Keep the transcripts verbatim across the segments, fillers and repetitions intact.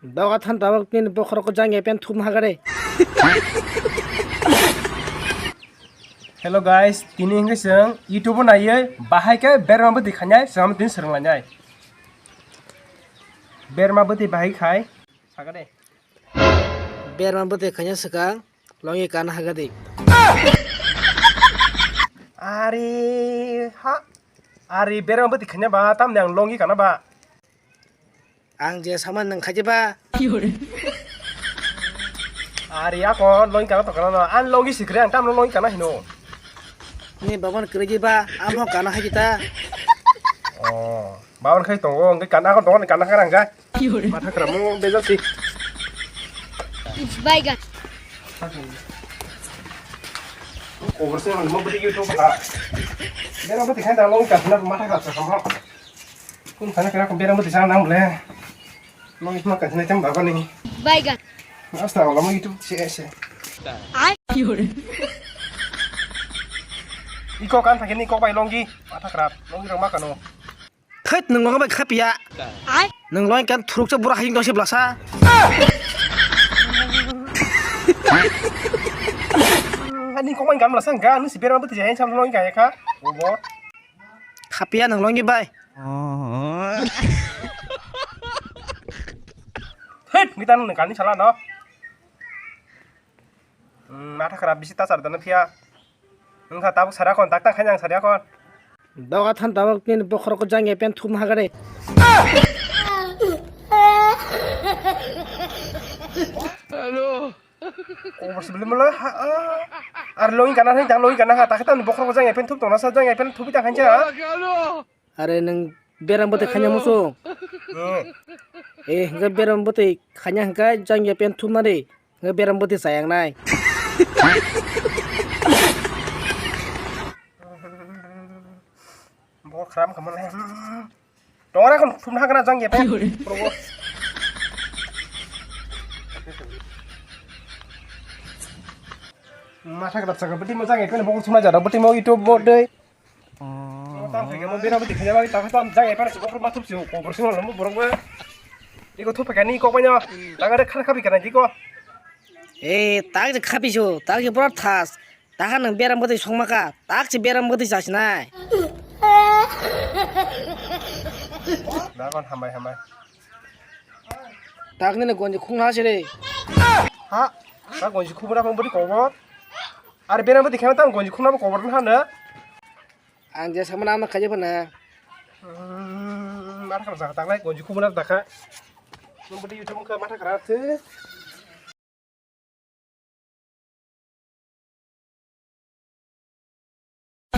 Doga than tabuk nini bokhorok jang ya pen thum hagare. Hello guys, tini hingke chwng YouTube o naiye bahai ke berma bwtwi khainai chwng tini swrwng lainai. Berma bwtwi bahai khai. Sakade. Berma bwtwi khaina swkang longi kana hagadi. Ari ha. Ari berma bwtwi khaina ba tamni ang longi kana ba. Ang je sama nang khaje ba. Ari ako longi kana to kana no. An longi sikre ang tamno longi kana hino. Ni baban kreji ba, amo kana haji ta. Oh. Bawan khai tongo, hwnkhe kana kon tongo, kana kana hwnkhe. Matha kwramo bejak si. It's baigan. Kobor se mo bidi YouTube ha. Bera bidi khai da long ka na matha ka sa mo. Kun kana kana bera bidi sa nang le. Long ma ka na tem baba ni. Baigan. Asta wala mo YouTube se se. Ai. Iko kan thakini kok bai longi. Matha kwrap. Longi rok ma kano. Thait, nwng longi bai khapiya. Ai. Nwng longi kan thuruksa bura hayung dongsi blasa. Ani kok bai kan blasa ga, nwng si berma bwtwi jaya sam longi kaya kha. Obo. Khapiya nwng longi bai. Thait, ngitan nwng kani sala no. Hmm, matha khara bisi ta sar dana phiya. Wngkha tabuk sari akon, tak tak khaina ang sari akon. Doga than tabuk nini bokhorok jang ya pen thum hagare. Hello. Kobor sibili mala ha. Ar longi kana hai, jang longi kana ha, ta khe tamni bokhorok jang ya pen thum tongna sa jang ya pen thubi ta khaincha. Are nwng beram bwtwi khaina muchung? Hmm. Eh, hwnkhe beram bwtwi khaina hwnkhe jang ya pen thumnari. Hwnkhe beram bwtwi chayang nai. Bo khram khamale. Tongra kon thumna hagra jang ya pen. Ki hore? Probo. Matha kata chaka bwtwi mo jang ya pen bo thumna jara bwtwi mo YouTube bo dei. Tam khe mo bera bwtwi khaina bagwi ta khe tam jang ephar se bokhorok ma thup se ko borok se mo borok bo. Iko thup khaini kok bai no. Ta khe khar khabi kana diko. Eh, tak je khabi so, tak je pura thas. Ta khe nwng beram bwtwi songma kha, tak je beram bwtwi chasinai. Dakon hambai hambai. Tak nini gonji khungna se re. Ha, ta gonji khubura phang bwtwi kok bo. Ar beram bwtwi khaina tam gonji khungna bo kok bo hano. Ang je samana ano khaje phana. Hmm, mar kham sa tanglai gonji khubuna dakha. Nung budi YouTube kha matha khara the.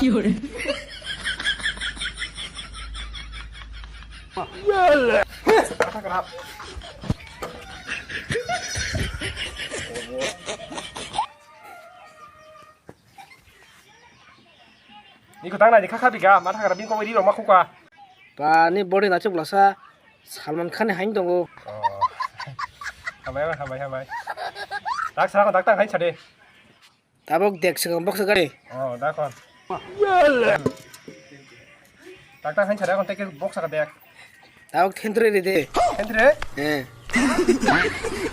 Ki hore? Matha khara. Ni kwtang nai kha kha bika, matha khara bini kok ri rok ma khuka. Ba ni body na chuk lasa Salman Khan ni hain tongo. Oh. Hambai, hambai, hambai. Dak sa, dak tang hain sade. Tabok dek se bok se gari. Oh, dak kon. Dak tang hain sade kon tek bok sa dek. Tabok thentre ri de. Thentre? Eh.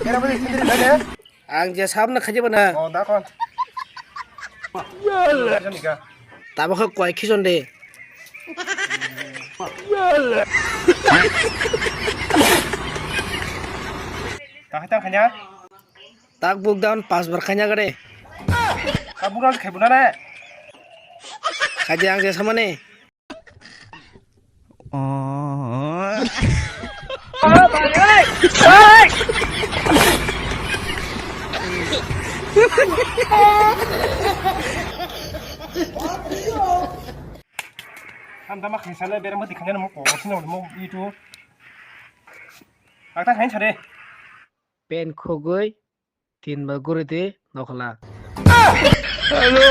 Kera bari thentre ri de. Ang je sabna khaje bana. Oh, da kon. Jani ka. Tabo kha koi khijon de. Ta khaita khanya. Tak buk down pas bar khanya gade. Ta buk down khai buna re. Khaje ang je samane. Ham tama khaisale berang bwtwi khaina mo ko sino mo itu. Takta khain sare. Pen khogwi tin ba guri di nokhola. Hello.